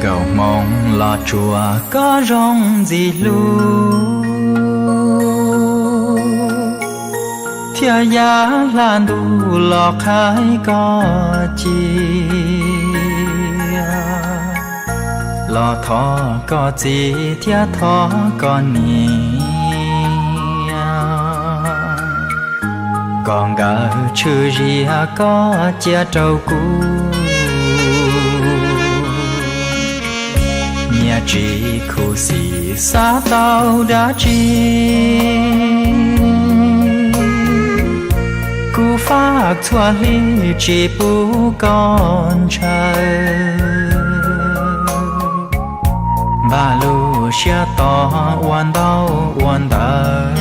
Nkauj Hmoob los tsuas koj zoo ntxim hlub, thiab yav hla ntuj los qhaib koj cia. Los thov koj txiv thiab thov koj niam, kom nkawd tshwm sim koj cia rau kuv. Niam tsis khuv xim xav tau dab tsi, kuv faj txhua hli tsis pub koj ntshaw. Npaj lub siab tos ua ntau ua ntawv,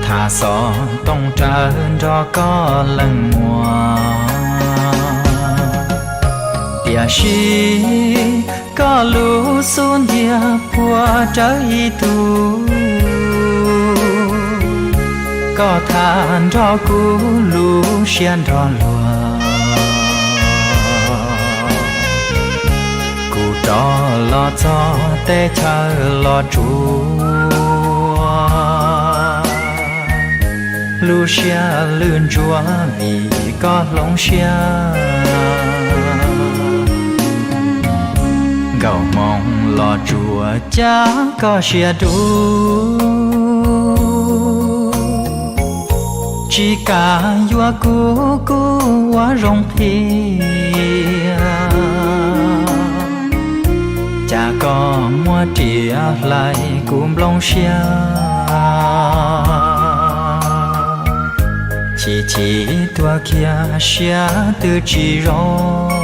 tham xov tooj rawv nrog koj leej muam. Tiam sis koj lub xub ntiag puag rawv ib tug, koj tham nrog kuv lub siab nrog luag. Kuv rov los txog teb chaws los tsuas, lub siab lwj ntsuav vim koj hloov siab. Nkauj Hmoob los tsuas cav koj siab dub, tsis kam yuav kuv kuj ua zoo qhia. Cas koj muab riam hlais kuv nplooj siab, chim chim tuag kiag siab twb tsis zoo.